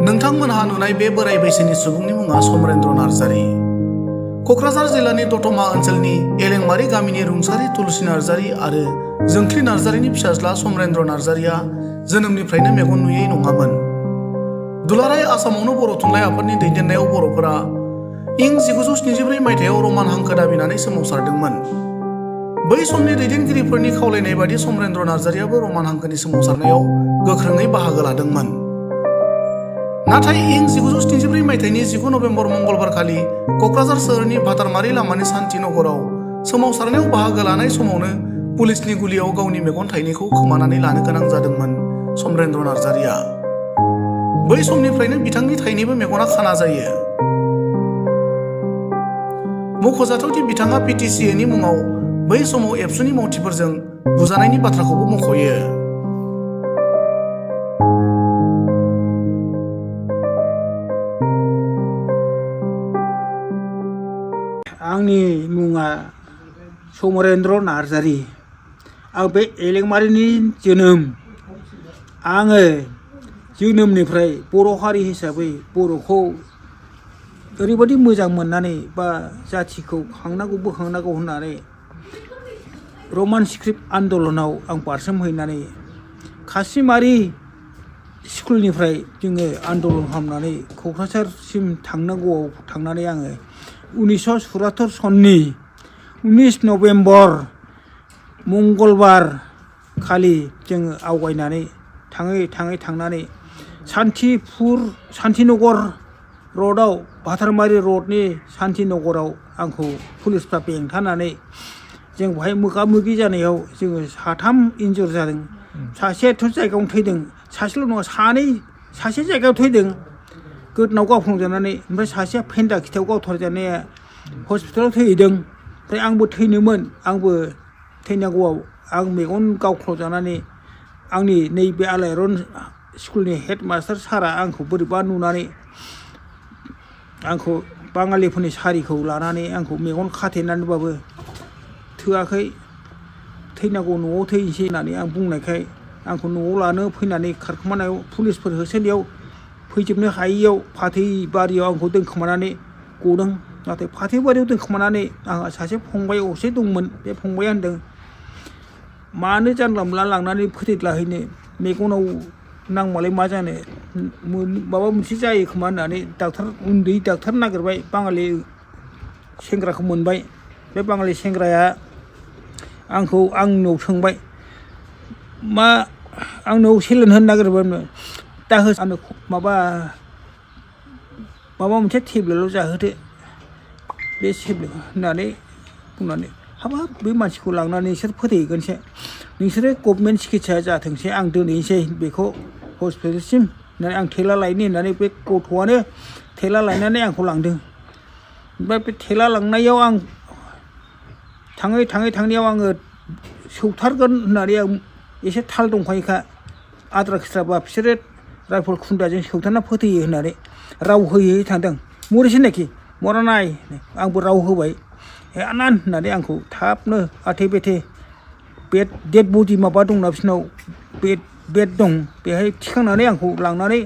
नोंथांमोनहा नुनाय बे बोराय बैसोनि सुबुंनि मुङा समरेन्द्र नार्जारी। क'क्राझार जिल्लानि दतमा ओनसोलनि एलेंमारि गामिनि रुंसारि तुलसी नार्जारी आरो जोंख्लि नार्जारीनि फिसाज्ला समरेन्द्र नार्जारीया जोनोमनिफ्रायनो मेगन नुयै नङामोन। दुलाराय आसामावनो बर' थुनलाइ आफादनि दैदेननायाव बर'फोरा इं 1974 मायथाइयाव रमान हांखो दाबिनानै सोमावसारदोंमोन। बै समनि दैदेनगिरिफोरनि खावलायनाय बादि समरेन्द्र नार्जारीयाबो रमान हांखोनि सोमावसारनायाव गोख्रोङै बाहागो लादोंमोन। नाथाय इं 1974 मायथाइनि 19 नभेम्बर मंगलबार खालि क'क्राझार सोहोरनि भातारमारि लामानि शान्ति नगराव सोमावसारनायाव बाहागो लानाय समावनो पुलिसनि गुलियाव गावनि मेगन थाइनैखौ खोमानानै लानो गोनां जादोंमोन समरेन्द्र नार्जारीया। बै समनिफ्रायनो बिथांनि थाइनैबो मेगना खाना जायो। मख'जाथावदि बिथाङा PTCA नि मुङाव बै समाव एबसुनि मावथिफोरजों बुजानायनि बाथ्राखौबो मख'यो। आंनि मुङा समरेन्द्र नार्जारी। आं बे एलेंमारिनि जोनोम। आङो जोनोमनिफ्राय बर' हारि हिसाबै बर'खौ ओरैबायदि मोजां मोननानै बा जाथिखौ खांनांगौ बोखांनांगौ होननानै रमान स्क्रिप्ट आन्दलनाव आं बारसोमहैनानै खासिमारि स्कुलनिफ्राय जोङो आन्दलन खालामनानै क'क्राझारसिम थांनांगौआव थांनानै आङो 1974 सननि 19 नभेम्बर मंगलबार खालि जोङो आवगायनानै थांनानै शान्तिनगर रडआव भातारमारि रडनि शान्तिनगराव आंखौ पुलिसफ्रा बेंथानानै जों बेहाय मोगा मोगि जानायाव जोङो 3 इन्जुर जादों। सासेयाथ' जायगायावनो थैदों, सासेल' नङा सासे जायगायाव थैदों गोदोनाव गावफ्लंजानानै, ओमफ्राय सासेया फेन्दा खिथायाव गावथारजानाया हस्पिटालाव थैहैदों। ओमफ्राय आंबो थैनोमोन, आंबो थैनांगौआव आं मेगन गावख्ल'जानानै आंनि नैबे आलायारन स्कुलनि हेडमास्टार सारा आंखौ बोरैबा नुनानै आंखौ बाङालिफोरनि सारिखौ लानानै आंखौ मेगन खाथेनानैबाबो थोआखै, थैनांगौ न'आव थैनोसै होननानै आं बुंनायखाय आंखौ न'आव लानो फैनानै खारखोमानायाव पुलिसफोर होसोनायाव फैजोबनो हायैयाव फाथैबारियाव आंखौ दोनखोमानानै गदों। नाथाय फाथैबारियाव दोनखोमानानै आंहा सासे फंबाय असे दंमोन। बे फंबाया होनदों, मानो जानला मोनला लांनानै फोथैद्लाहैनो, मेगनाव नांबालाय मा जानो, माबा मोनसे जायो खोमा होननानै उन्दै डाक्टार नागिरबाय। बाङालि सेंग्राखौ मोनबाय। बे बाङालि सेंग्राया आंखौ आंनाव सोंबाय, मा आंनाव सेलेन होनो नागिरबाय, दा हो आंनो माबा मोनसे टेब्लेटल' जाहोदो, बे टेब्लेट होननानै बुंनानै हाबाब बे मानसिखौ लांनानै नोंसोर फोथैहैगोनसो, नोंसोरो गभर्नमेन्ट सिकित्सा जाथोंसै, आं दोनहैनोसै बेखौ हस्पिटालसिम होननानै आं थेला लायनो होननानै बे गथ'आनो थेला लायनानै आंखौ लांदों। ओमफ्राय बे थेला लांनायाव आं थांनायाव आङो सौथारगोन होननानै आं एसे थाल दंखायोखा, आद्रा खिद्राबा बिसोरो राइफल खुन्दाजों सौथारना फोथैयो होननानै राव होयै थांदों। मरिस होननायखि मरा नाय, आंबो राव होबाय। आनान होननानै आंखौ थाबनो आथे बेथे डेड बडि माबा दंना बिसोरनाव, बेड दं, बेहाय थिखांनानै आंखौ लांनानै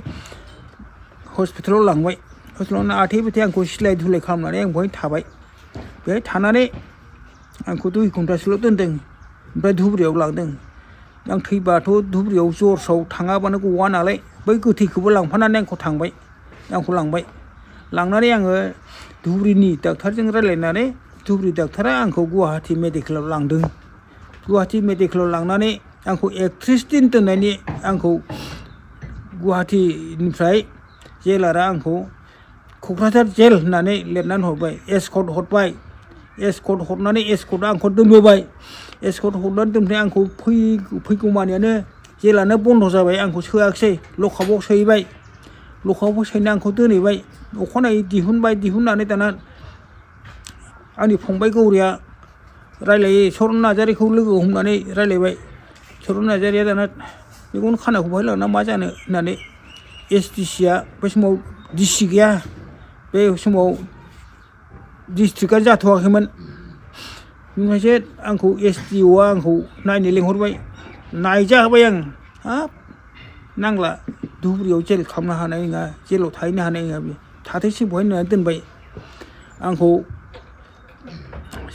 हस्पिटालाव लांबाय। हस्पिटालाव आथे बेथे आंखौ सिलाय धुलाय खालामनानै आं बेहाय थाबाय। बेहाय थानानै आंखौ 2 घन्टासोल' दोनदों, ओमफ्राय धुबुरियाव लांदों। आं थैबाथ' धुबुरियाव जर्सआव थाङाबानो गवा नालाय, बै गोथैखौबो लांफानानै आंखौ लांबाय। लांनानै आङो धुबुरिनि डाक्टारजों रायज्लायनानै धुबुरि डाक्टारा आंखौ गुवाहाटि मेडिकेलाव लांदों। गुवाहाटि मेडिकेलाव लांनानै आंखौ 31 दिन दोननायनि आंखौ गुवाहाटिनिफ्राय जेलारा आंखौ क'क्राझार जेल होननानै लिरनानै हरबाय। एस्कर्ट हरबाय। एस्कर्ट हरनानै एस्कर्टआ आंखौ दोनबोबाय। एस्कर्ट हरनानै दोनबाय आंखौ फैगौमानियानो जेलानो बन्द' जाबाय, आंखौ सोआखिसै, लकआपआव सोहैबाय। लकआपआव सोहैना आंखौ दोनहैबाय। अखानायै दिहुननानै दाना आंनि फंबाय गौरिया रायलायो, चरन नार्जारीखौ लोगो हमनानै रायलायबाय। चरन नार्जारीया दाना मेगन खानायखौ बहाय लांना मा जानो होननानै SDCआ बै समाव DC गैया, बे समाव डिस्ट्रिक्टआ जाथ'वाखैमोन। ओमफ्रायसो आंखौ SDOआ आंखौ नायनो लेंहरबाय। नायजाहोबाय आं, हाब नांला धुबुरियाव जेल खालामनो हानाय नङा जेलाव थाहैनो हानाय नङा बे थाथोंसै बहाय होननानै दोनबाय आंखौ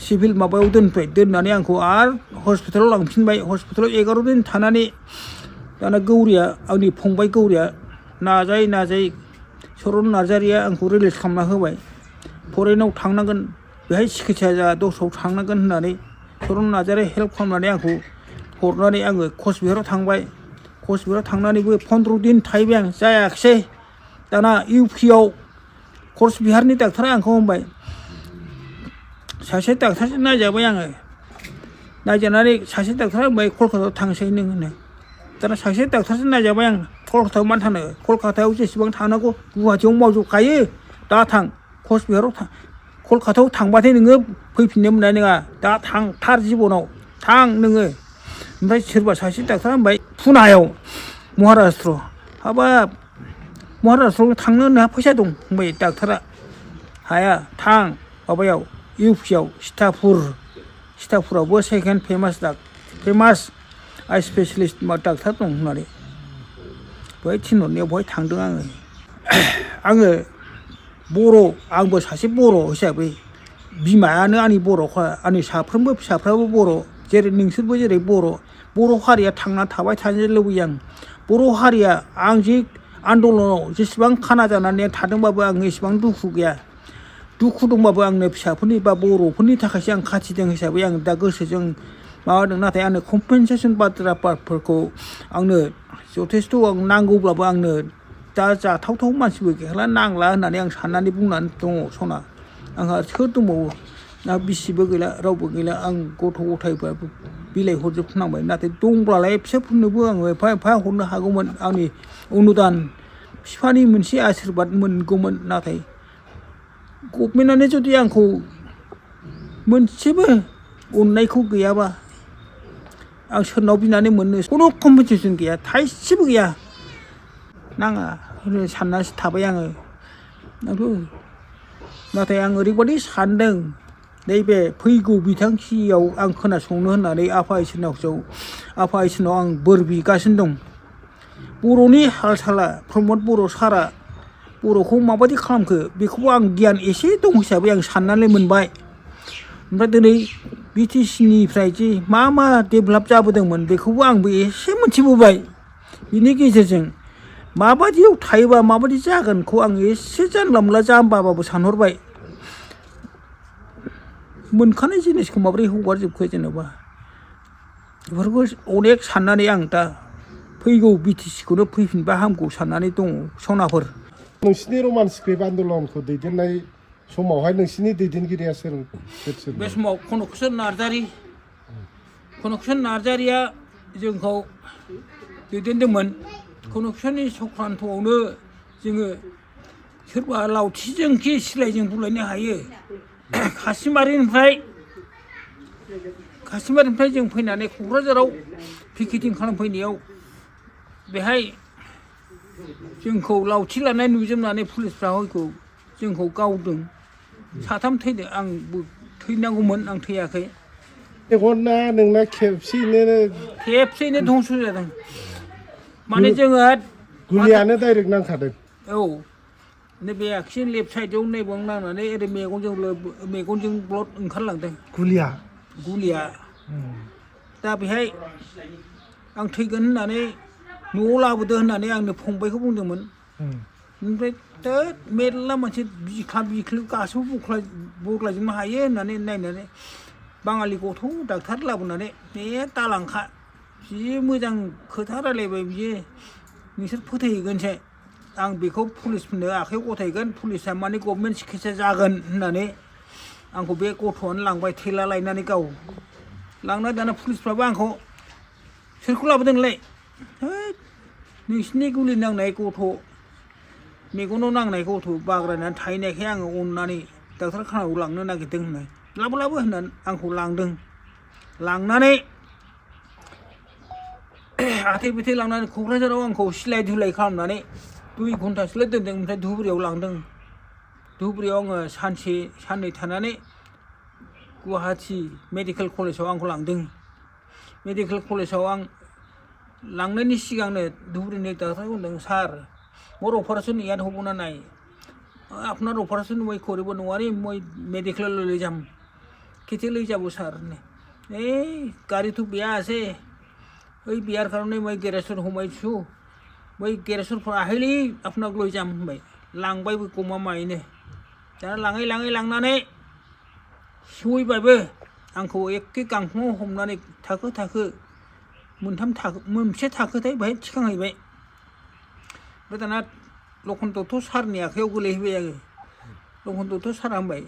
सिभिल माबायाव दोनबाय दोननानै आंखौ आरो हस्पिटालाव लांफिनबाय हस्पिटालाव 11 दिन थानानै दाना गौरिया आंनि फंबाय गौरिया नाजायै सरन नार्जारिया आंखौ रिलिज खालामना होबाय फरेनाव थांनांगोन बेहाय सिकित्सा जा दस्रायाव थांनांगोन होननानै सरन नार्जारिया हेल्प खालामनानै आंखौ हरनानै आङो कचबिहाराव थांबाय कचबिहाराव थांनानैबो 15 दिन थाहैबाय आं जायाखिसै दाना इउपिआव कचबिहारनि डाक्टारा आंखौ होनबाय सासे डाक्टारजों नायजाबाय आङो नायजानानै सासे डाक्टारा होनबाय कलकातायाव थांसै नों होनो दाना सासे डाक्टारजों नायजाबाय आं कलकातायाव मानो थानो कलकातायाव जेसेबां थांनांगौ गुवाहाटियाव मावजोबखायो दा थां कचबिहाराव कलकातायाव थांबाथाय नोङो फैफिननो मोननाय नङा दा थांथार जिबनाव थां नोङो ओमफ्राय सोरबा सासे डाक्टारा होनबाय पुनायाव महाराष्ट्र हाबाब महाराष्ट्रआव थांनो होनना फैसा दं होनबाय डाक्टारा हाया थां माबायाव इउपिआव सितापुरावबो सेकेन्ड फेमास आइ स्पेसियेलिस्ट डाक्टार दं होननानै बेहाय थिनहरनायाव बेहाय थांदों आङो बर' आंबो सासे बर' हिसाबै बिमायानो आंनि बर'खा आंनि साफ्रोमबो फिसाफ्राबो बर' जेरै नोंसोरबो जेरै बर' हारिया थांना थाबाय थानो लुबैयो आं बर' हारिया आं जे आन्दलनाव जेसेबां खाना जानानै थादोंबाबो आं एसेबां दुखु गैया दुखु दंबाबो आंनो फिसाफोरनि बा बर'फोरनि थाखायसो आं खाथिदों हिसाबै आं दा गोसोजों माबादों नाथाय आंनो कम्पेनसेसन बाथ्राफोरखौ आंनो जथेस्थ' आं नांगौब्लाबो आंनो दा जाथावथाव मानसिबो गैला नांला होननानै आं साननानै बुंनानै दङ सना आंहा सोर दंबावो ना बिसिबो गैला रावबो गैला आं गथ' गथायफ्राबो बिलाइ हरजोबनांबाय नाथाय दंब्लालाय फिसाफोरनोबो आङो एफा हरनो हागौमोन आंनि अनुदान बिफानि मोनसे आशिर्बाद मोनगौमोन नाथाय गभर्नमेन्टआनो जुदि आंखौ मोनसेबो अननायखौ गैयाबा आं सोरनाव बिनानै मोननो खुनु कम्पेनसेसन गैया थाइसेबो गैया नाङा होनो साननासो थाबाय आङो नाथाय आं ओरैबायदि सानदों नैबे फैगौ बिथांखियाव आं खोनासंनो होननानै आफा इसोरनाव आं बोर बिगासिनो दं बर'नि हाल साला प्रमद बर' सारा बर'खौ माबायदि खालामखो बेखौबो आं गियान एसे दं हिसाबै आं साननानै मोनबाय ओमफ्राय दिनै बिटिसिनिफ्राय जे मा डेभेलप जाबोदोंमोन बेखौबो आंबो एसे मोनथिबोबाय बिनि गेजेरजों माबायदियाव थायोबा माबायदि जागोनखौ आं एसे जानला मोनला जाम्बाबाबो सानहरबाय मोनखानाय जिनिसखौ माबोरै हगारजोबखो जेनेबा बेफोरखौ अनेक साननानै आं दा फैगौ बिटिसिखौनो फैफिनबा हामगौ साननानै दङ सनाफोर नोंसिनि रमान स्क्रिप्ट आन्दलनखौ दैदेननाय समावहाय नोंसिनि दैदेनगिरिया सोर बे समाव कनकसन नार्जारिया जोंखौ दैदेनदोंमोन कनकसननि संक्रान्तआवनो जोङो सोरबा लावथिजों कि सिलाइजों बुलायनो हायो काश्मीरनिफ्राय जों फैनानै क'क्राझाराव पिकेटिं खालामफैनायाव बेहाय जोंखौ लावथि लानाय नुजोबनानै पुलिसफ्रा हयथ' जोंखौ गावदों साथाम थैदों आंबो थैनांगौमोन आं थैयाखै मेगना नोंना खेबसेयैनो धंस जादों माने जोङो गुलियानो डाइरेक्ट नांखादों औ नैबे आगसि लेफ्ट साइडआव नैबाव नांनानै ओरै मेगनजों ब्लड ओंखारलांदों गुलिया दा बेहाय आं थैगोन होननानै न'आव लाबोदो होननानै आंनो फंबायखौ बुंदोंमोन ओमफ्राय मेरला मोनसे बिख्लु गासैबो बग्लाजोबनो हायो होननानै नायनानै बाङालि गथ' डाक्टार लाबोनानै बे दालांखा जि मोजां खोथा रायलायबाय बियो नोंसोर फोथायहैगोनसो आं बेखौ पुलिसफोरनो आखाइयाव गथायगोन पुलिसा माने गभर्नमेन्ट सिकित्सा जागोन होननानै आंखौ बे गथ'आनो लांबाय थेला लायनानै गाव लांना दाना पुलिसफ्राबो आंखौ सोरखौ लाबोदोंलाय नोंसिनि गुलि नांनाय गथ' मेगनाव नांनाय गथ' बाग्रायनानै थाहैनायखाय आङो अननानै डाक्टार खानायाव लांनो नागिरदों होननाय लाबो होननानै आंखौ लांनानै आथै बिथै लांनानै क'क्राझाराव आंखौ सिलाय धुलाय खालामनानै 2 घन्टासोल' दोनदों ओमफ्राय धुबुरियाव लांदों धुबुरियाव आङो साननै थानानै गुवाहाटि मेडिकेल कलेजाव आंखौ लांदों मेडिकेल कलेजाव आं लांनायनि सिगांनो धुबुरीनि डाक्टार बुंदों सार मोर अपारेशन ইয়াত হ'ব না নাই আপনার অপারেশন মই কৰিব নোৱাৰিম মই মেডিকেললৈ লৈ যাম কেতিয়া লৈ যাব ছাৰ এই গাড়ীটো বেয়া আছে ওই বিয়াৰ কাৰণে মই গেৰেজত সোমাইছোঁ মই গেৰেজৰ পৰা আহিলেই আপোনাক লৈ যাম होनबाय लांबायबो गमामायैनो दाना लाङै लाङै लांनानै सहैबायबो आंखौ एखे गांखङाव हमनानै थाखो थाखो मोनसे थाखोथाय बाहाय थिखांहैबाय ओमफ्राय दाना लखन दत्त सारनि आखायाव गोलैहैबाय आङो लखन दत्त सारा होनबाय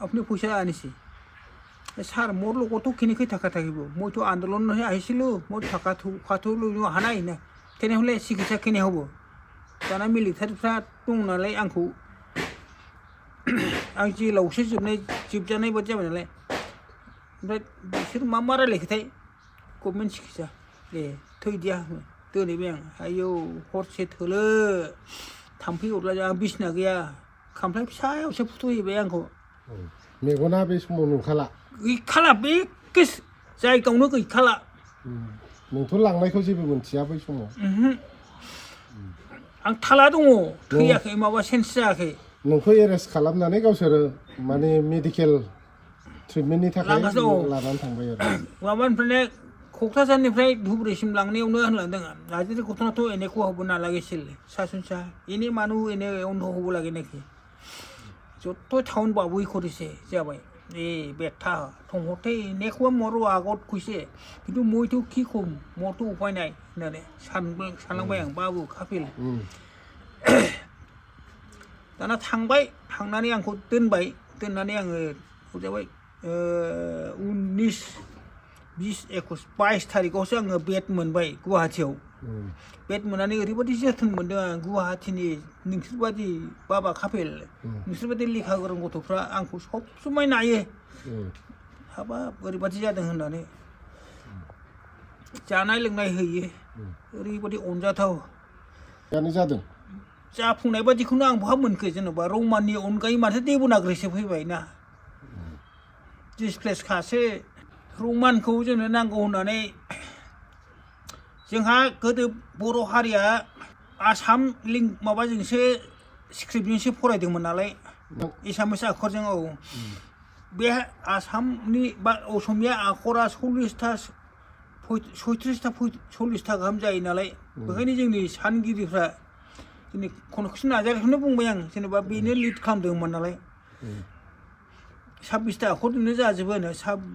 আপনি পয়সা আনিছে স্যার মোর লগতো কেনেকৈ থাকা থাকিব মইতো আন্দোলনহে আহিছিলোঁ মই থকাটো লৈ অহা নাই না তেনেহ'লে চিকিৎসা কেনে হ'ব दाना मिलिटारिफ्रा दं नालाय आंखौ आं जेलावसो जोबजानाय बादि जाबाय नालाय ओमफ्राय बिसोर मा रायलायखोथाय गभर्नमेन्ट चिकित्सा दे थैदिया दोनहैबाय आं आयौ हरसे थोलो थाम्फै अरला आं बिसिना गैया खामफ्लाय फिसायावसो फुथुहैबाय आंखौ मेगना बे समाव नुखाला गैखाला बे जायगायावनो गैखाला नोंथ' लांनायखौ जेबो मोनथिया बै समाव आं थाला दङ थैयाखै माबा सेन्स जायाखै नोंखौ एरेस्ट खालामनानै गावसोरो माने मेडिकेल ट्रिटमेन्टनि थाखाय लानानै थांबाय आरो माबानिफ्रायनो क'क्राझारनिफ्राय धुबुरीसिम लांनायावनो होनलांदों राजनीति घटना तो এনেকুৱা হ'ব নালাগিছিল চাচোন চা এনে মানুহ এনে অন্ধ হ'ব লাগে নেকি যত টাউন বাবুই কৰিছে যাবাই এই বেঠা থংহতে এনেকুৱা মোৰ আগত কৈছে কিন্তু মইতো কি ক'ম মোৰতো উপায় নাই होननानै सानलांबाय आं बाबु कापिल दाना थांबाय थांनानै आंखौ दोननानै आङो जाबाय 19 20 21 22 थारिखआवसो आङो बेड मोनबाय गुवाहाटियाव बेड मोननानै ओरैबायदि जोथोन मोनदों आं गुवाहाटिनि नोंसोरबादि बाबा कापिल नोंसोरबादि लेखा गोरों गथ'फ्रा आंखौ सब समाय नायो हाबाब ओरैबादि जादों होननानै जानाय लोंनाय होयो ओरैबायदि अनजाथाव यानो जादों जाफुंनाय बादिखौनो आं बहा मोनखो जेनेबा रौमाननि अनगायै माथो देबनागरिसो फैबाय ना डिसप्लेसखासो रौमानखौ जोंनो नांगौ होननानै जोंहा गोदो बर' हारिया आसाम माबाजोंसो स्क्रिप्टजोंसो फरायदोंमोन नालाय एसामिस आखरजों बे आसामनि बा असमिया आखरा 40 गाहाम जायो नालाय बेखायनो जोंनि सानगिरिफ्रा जोंनि कनकसन नार्जारिखौनो बुंबाय आं जेनेबा बेनो लिड खालामदोंमोन नालाय 26 आखरजोंनो जाजोबो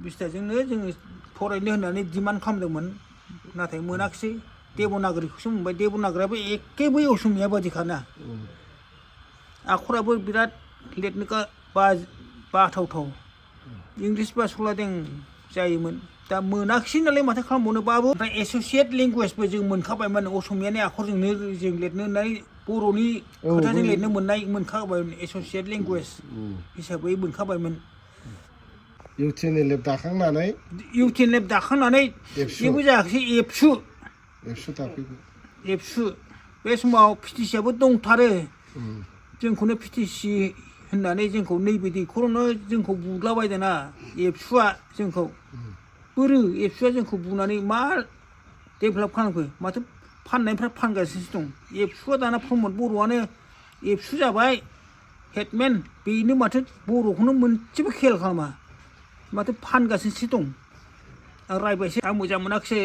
26जोंनो जोङो फरायनो होननानै डिमान्ड खालामदोंमोन नाथाय मोनाखिसै देबनागरिखौसो मोनबाय देबनागरियाबो एखे बै असमिया बादिखाना आखराबो बिराद लिरनो बाथावथाव इंलिस बा सलादें जायोमोन दा मोनाखिसै नालाय माथो खालामबावनो बाबु ओमफ्राय एस'सियेट लेंगुवेजबो जों मोनखाबायमोन असमियानि आखरजोंनो जों लिरनो होननाय बर'नि खोथाजों लिरनो मोनखाबायमोन एस'सियेट लेंगुवेज हिसाबै मोनखाबायमोन इउटिएनएलएफ दाखांनानै जेबो जायाखिसै एबसु बे समाव पिटिसियाबो दंथारो जोंखौनो पिटिसि होननानै जोंखौ नैबे दैखरावनो जोंखौ बुलाबायदोंना एबसुआ जोंखौ एबसुआ जोंखौ बुनानै मा डेभेलप खालामखो माथो फाननायफ्रा फानगासिनो दं एबसुआ दाना प्रमद बर'आनो एबसु जाबाय हेडमेन बेनो माथो बर'खौनो मोनसेबो खेल खालामा माथो फानगासिनो दं आं रायबायसै आं मोजां मोनाखिसै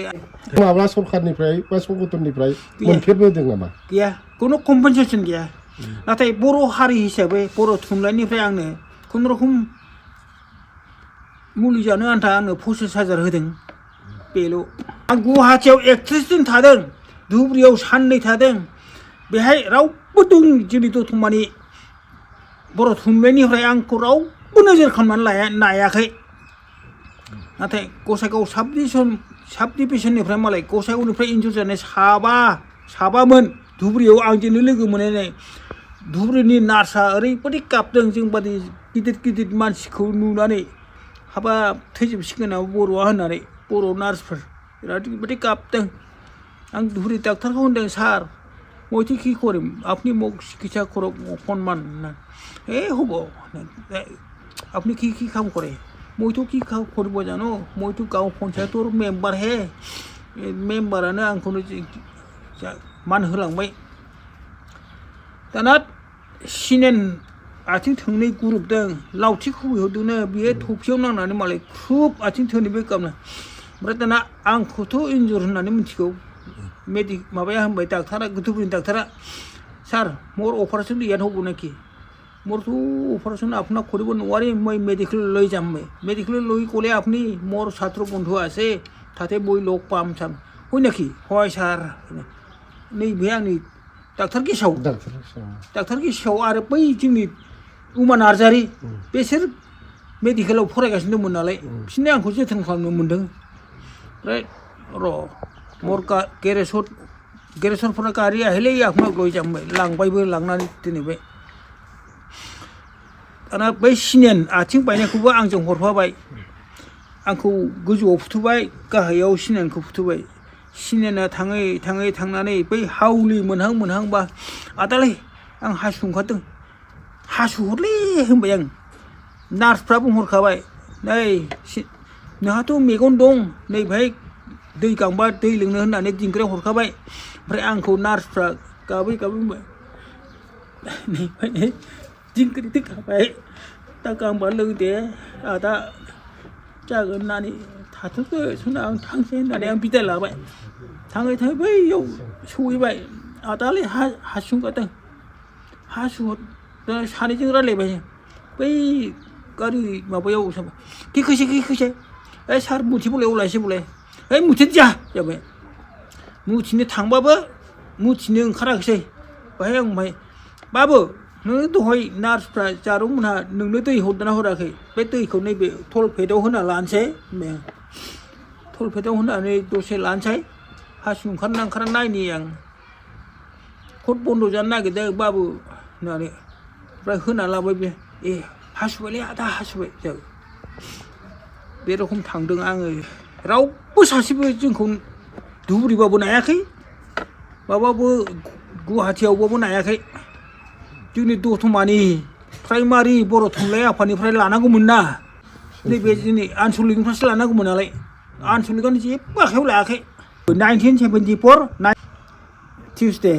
माब्ला सरखारनिफ्राय बा संगठननिफ्राय मोनफेरबोदों नामा गैया खुनु कम्पेनसेसन गैया नाथाय बर' हारि हिसाबै बर' थुनलाइनिफ्राय आंनो खुनुरुखुम मुलि जानो आन्था आंनो 25,000 होदों बेल' आं गुवाहाटियाव 31 दिन थादों धुबुरीयाव साननै थादों बेहाय रावबो दं जोंनि दतमानि बर' थुनलाइनिफ्राय आंखौ रावबो नोजोर खालामनानै नायाखै नाथाय गसाइगाव साब डिभिजननिफ्राय मालाय गसाइगावनिफ्राय इन्जुर जानाय साबामोन धुबुरीयाव आंजोंनो लोगो मोननाय धुबुरीनि नार्सआ ओरैबायदि गाबदों जोंबादि गिदिर मानसिखौ नुनानै हाबाब थैजोबसिगोन नामा बर'आ होननानै बर' नार्सफोर ओरैबायदि गाबदों आं धुबुरी डाक्टारखौ होनदों স্যার মইতো কি কৰিম আপুনি মোক চিকিৎসা কৰক অকণমান হ'ব আপুনি কি কাম কৰে মইতো কি কাম কৰিব জানো মইতো গাঁও পঞ্চায়তৰ মেম্বাৰ হে मेम्बारानो आंखौनो मान होलांबाय दाना सिनेन आथिं थोंनै गुरुबदों लावथि खुबैहरदोंनो बियो थफियाव नांनानै मालाय ख्रुब आथिं थोंनैबो गाबना ओमफ्राय दाना आंखौथ' इन्जुर होननानै मिथिगौ माबाया होनबाय डाक्टारा गोथौफोरनि डाक्टारा सर मोर ऑपरेशन याद होगो नाकि मोर तो ऑपरेशन अपना करिब नवारी मैं मेडिकल लई जाम मैं मेडिकल लई कोले अपनी मोर छात्र बंधु आसे ताते बय लोक पाम साम होय नाकि हय सर नै बे आंनि डाक्टार गेसाव आरो बै जोंनि उमा नार्जारि बेसोर मेडिकेलाव फरायगासिनो दंमोन नालाय बिसोरनो आंखौ जोथोन खालामनो मोन्दों ओमफ्राय र' मोर गेरेसरफोरा गारि आहैलै आखमा लय जामबाय लांबायबो लांनानै दोनहैबाय दाना बै सिनेन आथिं बायनायखौबो आंजों हरफाबाय आंखौ गोजौआव फुथुबाय गाहायाव सिनेनखौ फुथुबाय सिनेना थाङै थाङै थांनानै बै हावलि मोनहांबा आदालै आं हासु ओंखारदों हासुहरलै होनबाय आं नार्सफ्रा बुंहरखाबाय नै नोंहाथ' मेगन दं नै बेहाय दै गांबा दै लोंनो होननानै दिंग्रायाव हरखाबाय ओमफ्राय आंखौ नार्सफ्रा गाबै बुंबाय नै दिंग्रि दोनखाबाय दा गांबा लों दे आदा जागोन होननानै थाथ'दो सोना आं थांसै होननानै आं बिदाय लाबाय थाङै बैयाव सहैबाय आदालै हासु ओंखारदों हासुहर सानैजों रायलायबाय बै गारि माबायाव कैसे सार मुथि बोलाय अलायसै बोलाय मुथिनो जाबाय मुथिनो थांबाबो मुथिनो ओंखाराखिसै बाहाय आं बाबु नोङो दहाय नार्सफ्रा जारौमोनहा नोंनो दै हरदोंना हराखै बे दैखौ नैबे टलपेटआव होना लानोसै टलपेटआव होनानै दसे लानोसै हासु ओंखारा नायनि आं कट बन्द' जानो नागिरदों बाबु होननानै ओमफ्राय होना लाबाय बे हासुबायलै आदा हासुबाय जाबाय बे रखम थांदों आङो रावबो सासेबो जोंखौ धुबुरिबाबो नायाखै माबाबो गुवाहाटियावबाबो नायाखै जोंनि दतमानि प्राइमारि बर' थुनलाइ आफादनिफ्राय लानांगौमोन ना नैबे जोंनि आनसलिकनिफ्रायसो लानांगौमोन नालाय आनसलिकआनो जेबो आखायाव लायाखै 1974 टिउसडे